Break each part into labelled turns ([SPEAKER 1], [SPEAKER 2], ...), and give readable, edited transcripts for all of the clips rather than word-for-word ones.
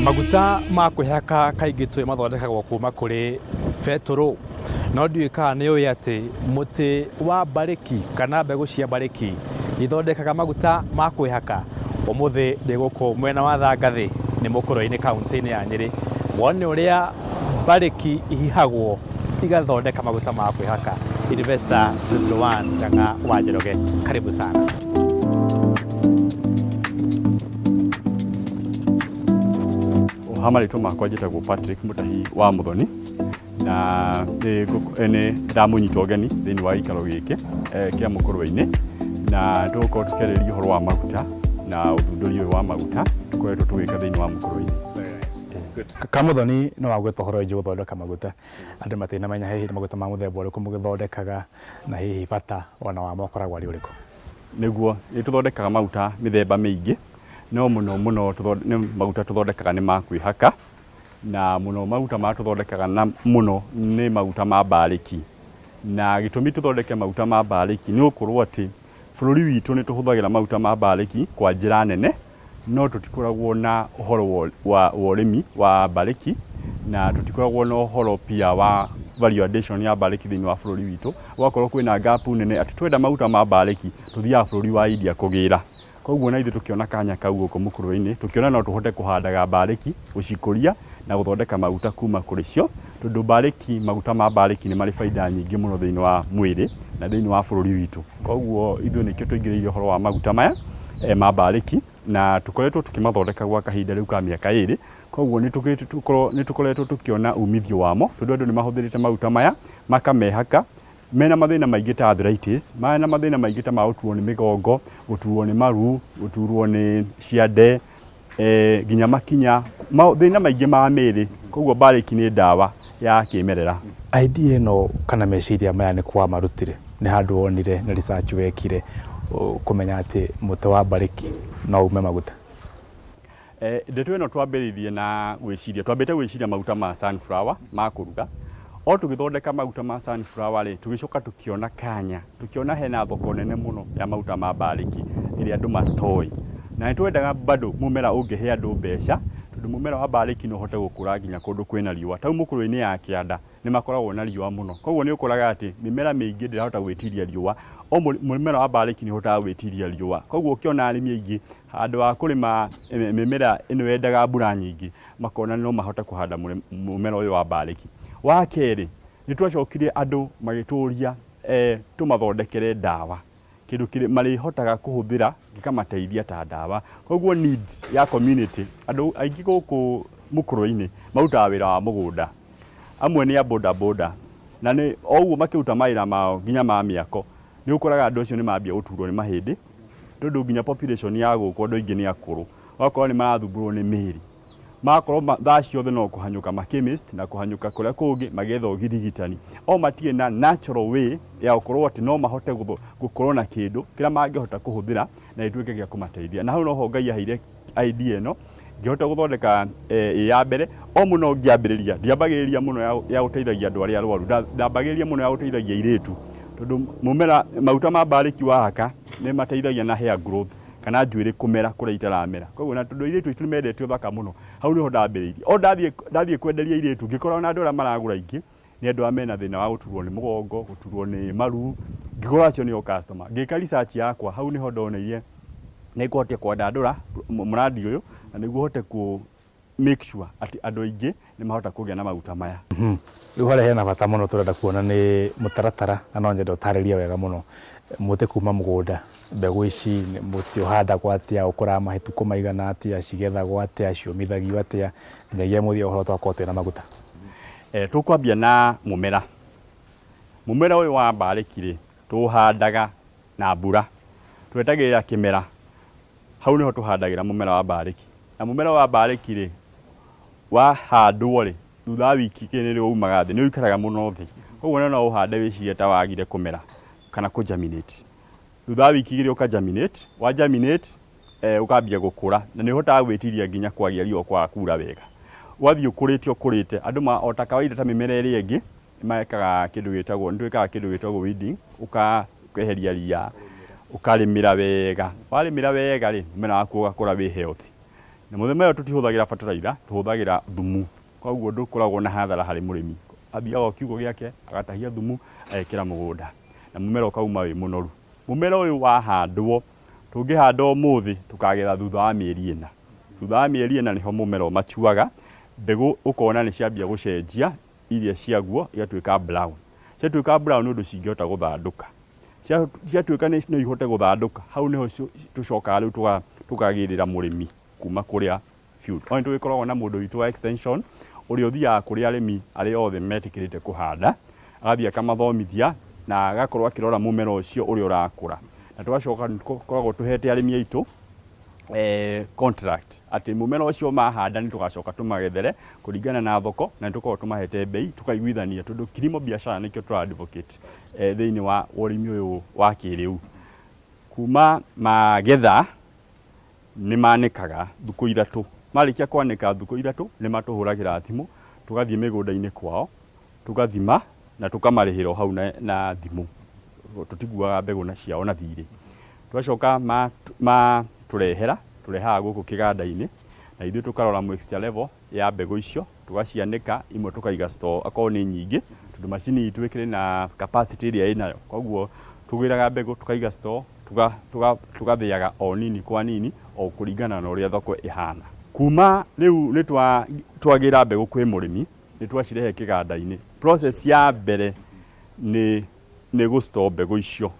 [SPEAKER 1] Maguta ma kwĩhaka kaingĩ tũĩ mathondekagwo kuma kũrĩ betũrũ, no ndiũĩ kana nĩ ũĩ atĩ mũtĩ wa mbarĩki kana mbegũ cia mbarĩki ithondekaga maguta ma kwĩhaka. Ũmũthĩ ndĩ gũkũ mwena wa Thangathĩ nĩ Mũkũrwe-inĩ kaũntĩ-inĩ ya Nyĩrĩ wone ũrĩa mbarĩki ihihagwo igathondeka maguta ma kwĩhaka. Investor 001 Ng'ang'a wa Njoroge, karibu sana.
[SPEAKER 2] Ha marĩtwa makwa njĩtagwo Patrick Mũtahi wa Mũthoni na nĩ ndamũnyita ũgeni thĩinĩ wa gĩikaro gĩkĩ kĩa Mũkũrwe-inĩ, na tũgũkorwo tũkĩarĩrĩria ũhoro wa maguta na ũthundũri ũyũ wa maguta tũkoretwo tũgĩka thĩinĩ wa Mũkũrwe-inĩ.
[SPEAKER 1] Kamuthoni no wagweta ũhoro wĩgiĩ gũthondeka maguta, andũ matinamenya hihi nĩ maguta ma mũthemba ũrĩkũ mũgĩthondekaga na hihi bata ona wamo ũkoragwo arĩ ũrĩkũ.
[SPEAKER 2] Nĩguo, nĩ tũthondekaga maguta mĩthemba mĩingĩ, no mũno mũno nĩ maguta tũthondekaga nĩ ma kwĩhaka, na mũno maguta marĩa tũthondekaga na mũno nĩ maguta ma mbarĩki. Na gĩtũmi tũthondeke maguta ma mbarĩki nĩ gũkorwo atĩ bũrũri witũ nĩ tũhũthagĩra maguta ma mbarĩki kwa njĩra nene, no tũtikoragwo na ũhoro wa ũrĩmi wa mbarĩki, na tũtikoragwo na ũhoro pia wa value addition ya mbarĩki thĩinĩ wa bũrũri witũ. Gũgakorwo kwĩna gap nene atĩ twenda maguta ma mbarĩki tũthiaga bũrũri wa India kũgĩra. Koguo na ithuĩ tũkĩona kanya kau gũkũ Mũkũrwe-inĩ, tũkĩona no tũhote kũhandaga mbarĩki, gũcikũria na gũthondeka maguta kuma kũrĩ cio, tondũ mbarĩki, maguta ma mbarĩki nĩ marĩ baida nyingĩ mũno thĩinĩ wa mwĩrĩ na thĩinĩ wa bũrũri witũ. Koguo ithuĩ nĩkĩo tũingĩrĩire ũhoro wa maguta maya ma mbarĩki, na tũkoretwo tũkĩmathondeka gwa kahinda rĩu ka mĩaka ĩrĩ. Koguo nĩ tũkoretwo tũkĩona umithio wamo, tondũ andũ nĩ mahũthĩrĩte maguta maya makamehaka mena mathĩna maingĩ ta arthritis, mena mathĩna maingĩ ta ma gũturwo nĩ mĩgongo, gũturwo nĩ maru, gũturwo nĩ ciande, nginya makinya, mathĩna maingĩ ma mĩĩrĩ. Koguo mbarĩki nĩ ndawa ya kĩmerera.
[SPEAKER 1] Idea ĩno kana meciria maya nĩ kũ wamarutire? Nĩ handũ wonire na research wekire kũmenya atĩ mũtĩ wa mbarĩki no ume maguta?
[SPEAKER 2] Ndeto ĩno twambĩrĩirie na gwĩciria, twambĩte gwĩciria maguta ma sunflower ma kũruga. O tũgĩthondeka maguta ma sunflower rĩ, tũgĩcoka tũkĩona kanya, tũkĩona hena thoko nene mũno ya maguta ma mbarĩki ĩrĩa andũ matoĩ. Na nĩ twendaga bado mũmera ũngĩhe andũ mbeca, tondũ mũmera wa mbarĩki no ũhote gũkũra nginya kũndũ kwĩna riũa. Ta rĩu Mũkũrwe-inĩ ya kĩanda nĩ makoragwo na riũa mũno. Koguo nĩ ũkoraga atĩ mĩmera mĩingĩ ndĩrahota gwĩtiria riũa, o mũmera wa mbarĩki nĩ ũhotaga gwĩtiria riũa. Koguo ũkĩona arĩmi aingĩ handũ ha kũrĩma mĩmera ĩno yendaga mbura nyingĩ, makona no mahote kũhanda mũmera ũyũ wa mbarĩki. Wa kerĩ, nĩ twacokire andũ magĩtũria tũmathondekere ndawa, kĩndũ kĩrĩ marĩhotaga kũhũthĩra gĩkamateithia ta ndawa. Koguo need ya community, andũ aingĩ gũkũ Mũkũrwe-inĩ marutaga wĩra wa mũgũnda, amwe nĩ a boda boda, na nĩ o ũguo makĩruta mawĩra mao nginya ma mĩako, nĩ ũkoraga andũ acio nĩ mambia gũturwo nĩ mahĩndĩ, tondũ nginya population ya gũkũ andũ aingĩ nĩ akũrũ, ũgakora nĩ marathumbũrwo nĩ mĩĩrĩ. Magakorwo thaa ciothe no kũhanyũka ma chemist na kũhanyũka kũrĩa kũngĩ magĩetha ũrigitani. O matirĩ na natural way ya gũkorwo atĩ no mahote gũkorwo na kĩndũ kĩrĩa mangĩhota kũhũthĩra na gĩtuĩke gĩa kũmateithia. Na hau noho Ngai aheire idea ĩno, ngĩhota gũthondeka ĩ ya mbere. O mũno ngĩambĩrĩria, ndiambagĩrĩria mũno ya gũteithagia andũ arĩa arwaru, ndambagĩrĩria mũno ya gũteithagia airĩtu, tondũ mũmera, maguta ma mbarĩki wahaka nĩ mateithagia na hair growth kana njuĩrĩ kũmera kũrĩa itaramera. Koguo na tondũ airĩtu aitũ nĩ mendete ũthaka mũno, hau nĩho ndambĩrĩirie. O ndathiĩ ndathiĩ kwenderia airĩtu ngĩkora ona andũ arĩa maragũra aingĩ nĩ andũ arĩa mena thĩna wa gũturwo nĩ mũgongo, gũturwo nĩ maru, ngĩkora acio nĩo customer. Ngĩka research yakwa, hau nĩho ndoneire nĩ ngũhota kwandandũra mũrandi ũyũ na nĩguo hote kũ make sure atĩ andũ aingĩ nĩ mahota kũgĩa na maguta maya.
[SPEAKER 1] Rĩu harĩa hena bata mũno tũrenda kuona nĩ mũtaratara na no nyende ũtarĩrie wega mũno. Mũtĩ kuma mũgũnda, mbegũ ici mũtĩ ũhandagwo atĩa, ũkũraga matukũ maigana atĩa, cigethagwo atĩa, ciũmithagio atĩa, nginyagia mũthia ũhoro tũgakorwo twĩna maguta.
[SPEAKER 2] Tũkwambia na mũmera. Mũmera ũyũ wa mbarĩki rĩ, tũũhandaga na mbura. Twetagĩrĩra kĩmera, hau nĩho tũhandagĩra mũmera wa mbarĩki. Na mũmera wa mbarĩki rĩ, wahandwo rĩ, thutha wa wiki igĩrĩ nĩrĩo umaga thĩ, nĩ ũikaraga mũno thĩ. Koguo ona no ũhande wĩcirie ta wagire kũmera kana kũ germinate. Thutha wa wiki igĩrĩ ũka germinate, wa germinate ũkambia gũkũra na nĩ ũhotaga gwĩtiria nginya kwagĩa riũa kwaga kura wega. Ũgathiĩ ũkũrĩte ũkũrĩte, andũ ma o ta kawaida ta mĩmera ĩrĩa ĩngĩ, nĩ mekaga kĩndũ gĩtagwo, nĩ twĩkaga kĩndũ gĩtagwo weeding, ũkeheria ria, ũkarĩmĩra wega. Warĩmĩra wega rĩ, mũmera waku ũgakũra wĩ healthy. Na mũthemba ũyũ tũtihũthagĩra bataraitha, tũhũthagĩra thumu. Koguo ndũkoragwo na hathara harĩ mũrĩmi. Athiaga o kiugũ gĩake, agatahia thumu, agekĩra mũgũnda. Na mũmera ũkauma wĩ mũnoru. Mũmera ũyũ wahandwo, tũngĩhanda ũmũthĩ, tũkagetha thutha wa mĩeri 4. Thutha wa mĩeri 4 nĩho mũmera ũmachuaga, mbegũ ũkona nĩ ciambia gũcenjia iria ciaguo igatuĩka brown. Ciatuĩka brown nĩ ũndũ cingĩhota gũthandũka. Ciatuĩka no ihote gũthandũka, hau nĩho tũcokaga rĩu tũkagĩrĩra mũrĩmi kuma kũrĩa field. O nĩ tũgĩkoragwo na mũndũ witũ wa extension ũrĩa ũthiaga kũrĩ arĩmi arĩa othe metĩkĩrĩte kũhanda, agathiĩ akamathomithia na agakorwo akĩrora mũmera ũcio ũrĩa ũrakũra. Na tũgacoka nĩ tũkoragwo tũhete arĩmi aitũ contract atĩ mũmera ũcio mahanda nĩ tũgacoka tũmagethere kũringana na thoko, na nĩ tũkoragwo tũmahete bei tũkaiguithania, tondũ kilimo biashara nĩkĩo tũra advocate thĩinĩ wa ũrĩmi ũyũ wa kĩrĩu. Kuma magetha nĩ manĩkaga thikũ 3, marĩkia kwanĩka thikũ 3 nĩ matũhũragĩra thimũ, tũgathiĩ mĩgũnda-inĩ kwao tũgathima na tũkamarĩhĩra o hau na thimũ, tũtiguaga mbegũ na ciao na thirĩ. Twacoka matũrehera, tũrehaga gũkũ kĩganda-inĩ na ithuĩ tũkarora moisture level ya mbegũ icio, tũgacianĩka, imwe tũkaiga store akorwo nĩ nyingĩ, tondũ macini itũ ĩkĩrĩ na capacity ĩrĩa ĩnayo. Koguo tũgĩraga mbegũ tũkaiga store, tũgathĩaga o nini kwa nini o kũringana na ũrĩa thoko ĩhana. Kuma rĩu nĩ twagĩra mbegũ kwĩ mũrĩmi, nĩ twacirehe kĩganda-inĩ. Process ya mbere nĩ gũ store mbegũ icio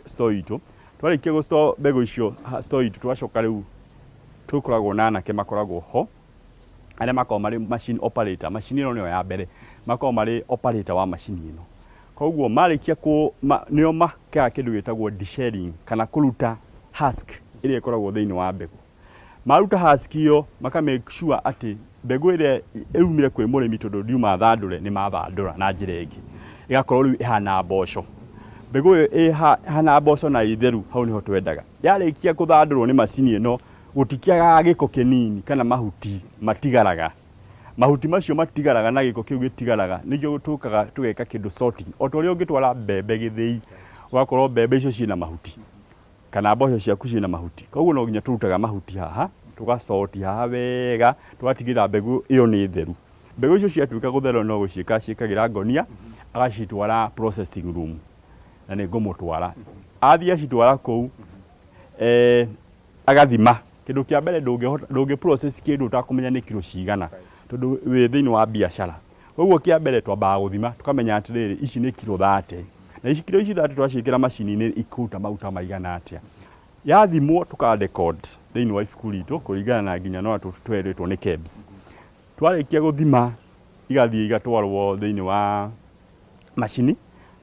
[SPEAKER 2] store itũ. Twarĩkia gũ store mbegũ icio store itũ, twacoka rĩu tũkoragwo na anake makoragwo ho arĩa makoragwo marĩ machine operator. Macini ĩno nĩyo ya mbere, makoragwo marĩ operator wa macini ĩno. Koguo marĩkia nĩo makaga kĩndũ gĩtagwo deshelling kana kũruta husk ĩrĩa ĩkoragwo thĩinĩ wa mbegũ. Maruta husk ĩyo maka make sure atĩ mbegũ ĩrĩa ĩumire kwĩ mũrĩmi, tondũ ndiuma thandũre, nĩ mathandũra na njĩra ĩngĩ, ĩgakorwo rĩu ĩhana mboco. Mbegũ ĩyo ĩhana mboco na ĩtheru, hau nĩho twendaga. Yarĩkia kũthandũrwo nĩ macini ĩno, gũtikĩagaga gĩko kĩnini kana mahuti matigaraga. Mahuti macio matigaraga na gĩko kĩu gĩtigaraga nĩkĩo tũkaga tũgeka kĩndũ sorting. O ta ũrĩa ũngĩtwara mbembe gĩthĩi, ũgakorwo mbembe icio ciĩna mahuti kana mboco ciaku ciĩna mahuti. Koguo no nginya tũrutaga mahuti haha, tũgacoti haha wega, tũgatigĩrĩra mbegũ ĩyo nĩ theru. Mbegũ icio ciatuĩka gũtherera no gũciĩka ciĩkagĩra ngonia, agacitwara processing room, na nĩ ngũmũtwara. Athiĩ acitwara kũu, agathima. Kĩndũ kĩa mbere ndũngĩ process kĩndũ ũtakũmenya nĩ kiro cigana, tondũ wĩ thĩinĩ wa biacara. Koguo kĩa mbere twambaga gũthima, tũkamenya atĩrĩrĩ, ici nĩ kiro 30. Na ici kiro ici 30 twaciĩkĩra macini-inĩ ikũruta maguta maigana atĩa. Yathimwo tũka record thĩinĩ wa ibuku ritũ kũringana na nginya no twerĩtwo nĩ KEBS. Twarĩkia gũthima igathiĩ igatwarwo thĩinĩ wa macini,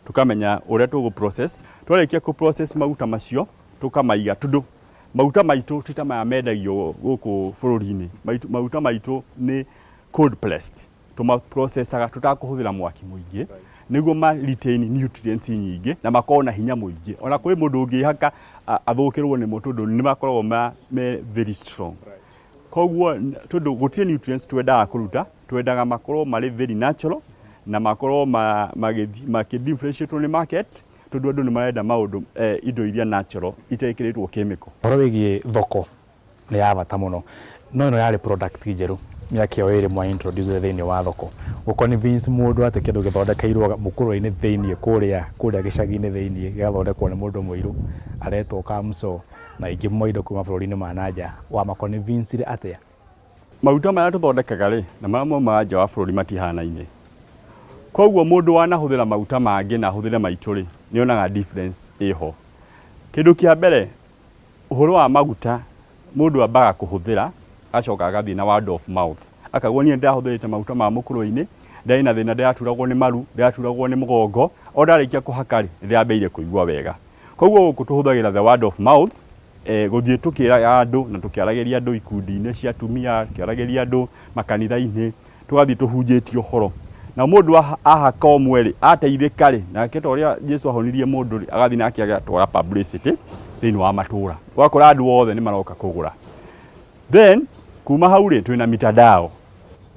[SPEAKER 2] tũkamenya ũrĩa tũgũ process. Twarĩkia kũ process maguta macio tũkamaiga, tondũ maguta maitũ ti ta maya mendagio gũkũ bũrũri-inĩ. Maguta maitũ nĩ cold pressed, tũmaprocessaga tũtakũhũthĩra mwaki mũingĩ nĩguo ma retain nutrients nyingĩ na makorwo na hinya mũingĩ. Ona kũrĩ mũndũ ũngĩhaka athũkĩrwo nĩmo, tondũ nĩ makoragwo me very strong. Koguo tondũ gũtirĩ nutrients twendaga kũruta, twendaga makorwo marĩ very natural na makorwo makĩ differentiate nĩ market, tondũ andũ nĩ marenda maũndũ indo iria natural itekĩrĩtwo chemical.
[SPEAKER 1] Ũhoro wĩgiĩ thoko nĩ ya bata mũno, no ĩno yarĩ product njerũ mĩaka ĩyo ĩrĩ mwa introduce thĩinĩ wa thoko. Gũ convince mũndũ atĩ kĩndũ gĩthondekeirwo mũkũrwe-inĩ thĩinĩ kũrĩa gĩcagi-inĩ thĩinĩ gĩgathondekwo nĩ mũndũ mũirũ aretwo Kamso na ingĩ moindo kuma bũrũri-inĩ ma na nja, wama convince atĩa?
[SPEAKER 2] Maguta marĩa tũthondekaga rĩ na marĩa maumaga nja wa bũrũri matihanaine. Koguo mũndũ wanahũthĩra maguta mangĩ na ahũthĩre maitũ rĩ, nĩ onaga difference ĩho. Kĩndũ kĩa mbere, ũhoro wa maguta mũndũ ambaga kũhũthĩra agacoka agathiĩ na word of mouth, akauga niĩ ndĩrahũthĩrĩte maguta ma mũkũrwe-inĩ, ndarĩ na thĩna, ndĩraturagwo nĩ maru, ndĩraturagwo nĩ mũgongo, o ndarĩkia kũhaka rĩ, nĩ ndĩrambĩrĩirie kũigua wega. Koguo gũkũ tũhũthagĩra the word of mouth, gũthiĩ tũkĩraga andũ na tũkĩaragĩria andũ ikundi-inĩ cia atumia, tũkĩaragĩria andũ makanitha-inĩ, tũgathiĩ tũhunjĩtie ũhoro. Na mũndũ ahaka ũmwe rĩ, ateithĩka rĩ, nake ta ũrĩa Jesu ahonirie mũndũ rĩ, agathiĩ nake agatwara publicity thĩinĩ wa matũra. Ũgakora andũ othe nĩ maroka kũgũra. Then kuma hau rĩ, twĩna mitandao,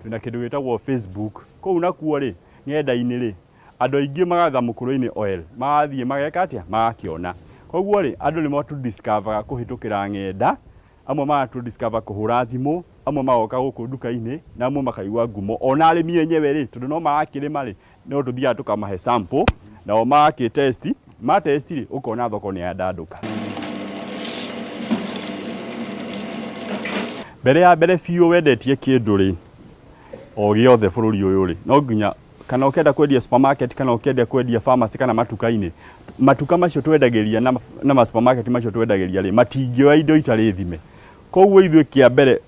[SPEAKER 2] twĩna kĩndũ gĩtagwo Facebook. Kũu nakuo rĩ, ng'enda-inĩ rĩ, andũ aingĩ magatha mũkũrwe-inĩ oil, magathiĩ mageka atĩa, magakĩona. Koguo rĩ, andũ nĩ matũ discover kũhĩtũkĩra ng'enda, Amwe magatũ discover kũhũra thimũ, amwe magoka gũkũ nduka-inĩ, na amwe makaigua ngumo. Ona arĩmi enyewe rĩ, tondũ no marakĩrĩma rĩ, no tũthiaga tũkamahe sample, nao magakĩ test, ma test rĩ, ũkona thoko nĩ yandandũka. Mbere ya mbere biũ wendetie kĩndũ rĩ, o gĩothe bũrũri ũyũ rĩ, no nginya kana ũkĩenda kwendia supermarket kana ũkĩenda kwendia pharmacy kana matuka-inĩ, matuka macio twendagĩria na ma supermarket macio twendagĩria rĩ, matingĩoya indo itarĩ thime. Koguo ithuĩ kĩa mbere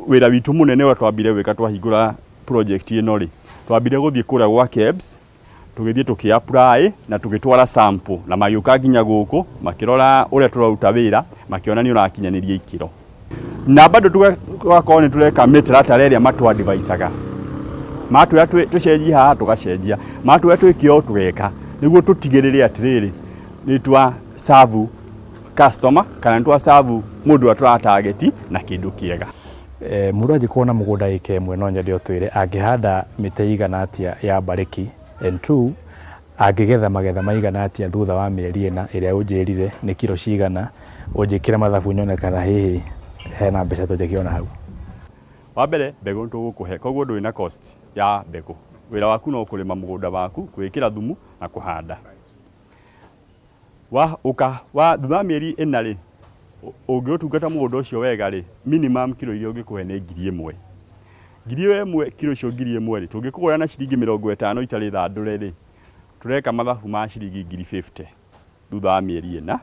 [SPEAKER 2] wĩra witũ mũnene ũrĩa twambire gwĩka twahingũra project ĩno rĩ, twambire gũthiĩ kũrĩa gwa KEBS, tũgĩthiĩ tũkĩ apply na tũgĩtwara sample na magĩũka nginya gũkũ makĩrora ũrĩa tũraruta wĩra, makĩona nĩ ũrakinyanĩria ikĩro. Na bado tũgakorwo nĩ tũreka mĩtaratara ĩrĩa matũ advisaga. Matwĩra tũcenjie haha tũgacenjia, matwĩra twĩke ũũ tũgeka, nĩguo tũtigĩrĩre atĩrĩrĩ nĩ twa serve customer kana nĩ twa serve mũndũ ũrĩa tũra target na kĩndũ kĩega.
[SPEAKER 1] Mũndũ angĩkorwo na mũgũnda ĩka ĩmwe no nyende ũtwĩre angĩhanda mĩtĩ ĩigana atĩa ya mbarĩki, and two, angĩgetha magetha maigana atĩa thutha wa mĩeri ĩna ĩrĩa ũnjĩrire nĩ kiro cigana, ũnjĩkĩre mathabu nyone kana hihi hena mbeca tũngĩkĩona hau.
[SPEAKER 2] Wa mbere mbegũ nĩ tũgũkũhe, koguo ndũrĩ na cost ya mbegũ. Wĩra waku no kũrĩma mũgũnda waku, gwĩkĩra thumu na kũhanda. Wa ũka wa thutha wa mĩeri ĩna rĩ, ũngĩũtungata mũgũnda ũcio wega rĩ, minimum kiro iria ũngĩkũhe nĩ 1,000. 1,000 kiro icio 1,000 rĩ, tũngĩkũgũra na ciringi 50 itarĩ thandũre rĩ, tũreka mathabu ma ciringi 50,000 thutha wa mĩeri ĩna.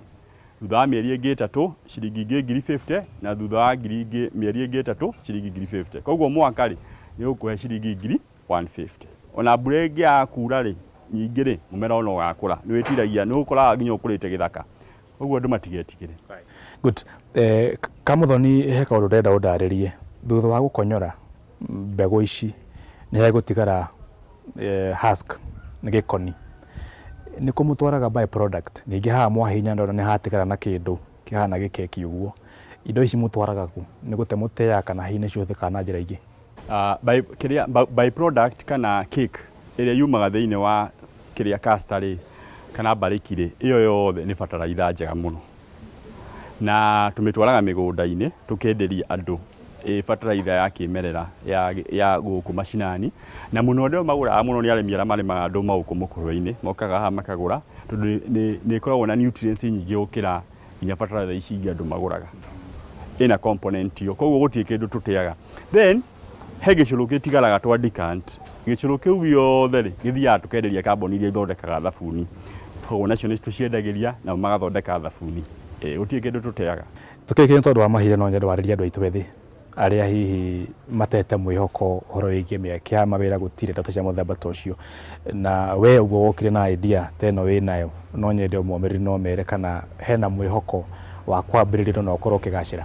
[SPEAKER 2] Thutha wa mĩeri ĩngĩ ĩtatũ ciringi ingĩ 50,000 na thutha wa ngiri ingĩ mĩeri ĩngĩ ĩtatũ ciringi 50,000. Koguo mwaka rĩ, nĩ ũgũkũhe ciringi 150,000. Ona mbura ĩngĩaga kura rĩ, nyingĩ rĩ, mũmera ona ũgakũra. Nĩ wĩtiragia, nĩ ũkoraga nginya ũkũrĩte gĩthaka. Koguo andũ matigetigĩre.
[SPEAKER 1] Good. Kamuthoni he kaũndũ ndĩrenda ũndarĩrie. Thutha wa gũkonyora mbegũ ici nĩ hegũtigara husk, nĩ gĩkoni. Nĩ kũ mũtwaraga by product? Ningĩ haha mwahihinya ndona nĩ hatigara na kĩndũ kĩhana gĩkeki ũguo. Indo ici mũtwaraga kũ? Nĩ gũte mũteaga kana hihi nĩ cihũthĩkaga na njĩra ingĩ?
[SPEAKER 2] By, kĩrĩa, by product kana cake ĩrĩa yumaga thĩinĩ wa kĩrĩa castor rĩ, kana mbarĩki rĩ, ĩyo yothe nĩ bataraitha njega mũno. Na tũmĩtwaraga mĩgũnda-inĩ tũkenderia andũ ĩ bataraitha ya kĩmerera ya gũkũ macinani, na mũno andũ magũraga mũno nĩ arĩmi arĩa marĩmaga ndũma gũkũ mũkũrwe-inĩ, mokaga haha makagũra tondũ nĩ ĩkoragwo na nutrients nyingĩ gũkĩra nginya bataraitha ici ingĩ andũ magũraga. Ĩna component ĩyo, koguo gũtirĩ kĩndũ tũteaga. Then he gĩcũrũ gĩtigaraga twa decant, gĩcũrũ kĩu gĩothe rĩ, gĩthiaga tũkenderia kambuni iria ithondekaga thabuni. Koguo nacio nĩ tũciendagĩria nao magathondeka thabuni. Gũtirĩ kĩndũ tũteaga.
[SPEAKER 1] Tũkĩrĩkia nĩ tondũ wa mahinda no nyende warĩrie andũ aitũ ethĩ arĩa hihi matete mwĩhoko ũhoro wĩgiĩ mĩeke ya mawĩra gũtirĩ ndeto cia mũthemba ta ũcio, na we ũguo wokire na idea ta ĩno wĩnayo, no nyende ũmomĩrĩrie no mere kana hena mwĩhoko wa kwambĩrĩria na ũkorwo ũkĩgacĩra.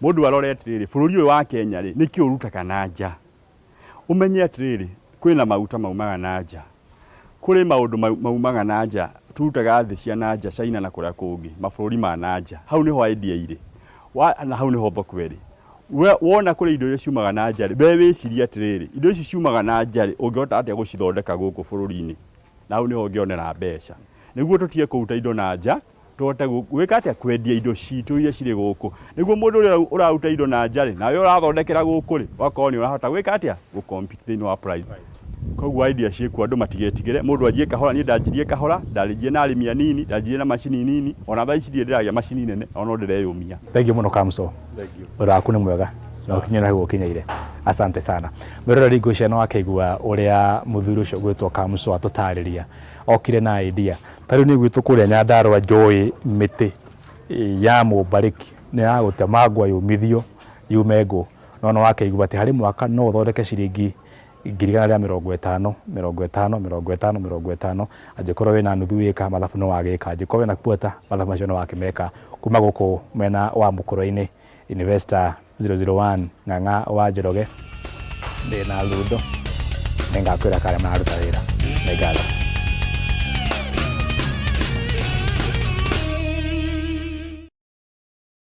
[SPEAKER 2] Mũndũ arore atĩrĩrĩ, bũrũri ũyũ wa Kenya rĩ, nĩkĩ ũrutaga na nja? Ũmenye atĩrĩrĩ, kwĩna maguta maumaga na nja, kũrĩ maũndũ maumaga na nja, tũrutaga thĩ cia na nja, China na kũrĩa kũngĩ, mabũrũri ma na nja. Hau nĩho idea irĩ, na hau nĩho thoko ĩrĩ. Wona kũrĩ indo iria ciumaga na nja rĩ, we wĩcirie atĩrĩrĩ, indo ici ciumaga na nja rĩ, ũngĩhota atĩa gũcithondeka gũkũ bũrũri-inĩ? Na hau nĩho ũngĩonera mbeca. Nĩguo tũtige kũruta indo na nja, tũhote gwĩka atĩa, kwendia indo citũ iria cirĩ gũkũ. Nĩguo mũndũ ũrĩa ũraruta indo na nja rĩ, nawe ũrathondekera gũkũ rĩ, ũgakorwo nĩ ũrahota gwĩka atĩa, gũ compete thĩinĩ wa price. Koguo idea ciĩkuo, andũ matigetigĩre, mũndũ anjie kahora, niĩ ndanjirie kahora, ndanjirie na arĩmi anini, ndanjirie na macini nini, ona thaa ici ndirĩ ndĩragĩa macini nene, ona no ndĩreyũmia.
[SPEAKER 1] Thengiũ mũno Kamso. Wĩra waku nĩ mwega na ũkinyĩre hau ũkinyĩire. Asante sana. Mwĩroreri ngwĩciria nĩ wakĩigua ũrĩa mũthuri ũcio ũgwĩtwo Kamso atũtarĩria. Okire na idea. Ta rĩu niĩ gwitũ kũrĩa Nyandarũa njũĩ mĩtĩ ya mũmbarĩki nĩ ya gũtemangwo yũmithio yume ngũ. No nĩ wakĩigua atĩ harĩ mwaka no ũthondeke ciringi 150,000, 50, 50, 50, angĩkorwo wĩna nuthu ĩka mathabu nĩ wagĩka, angĩkorwo wĩna quarter mathabu macio nĩ wakĩmeka. Kuma gũkũ mwena wa Mũkũrwe-inĩ, Investor 001 Ng'ang'a wa Njoroge, ndĩna Thundo, nĩngakwĩra karĩa mararuta wĩra. Nĩ ngatho.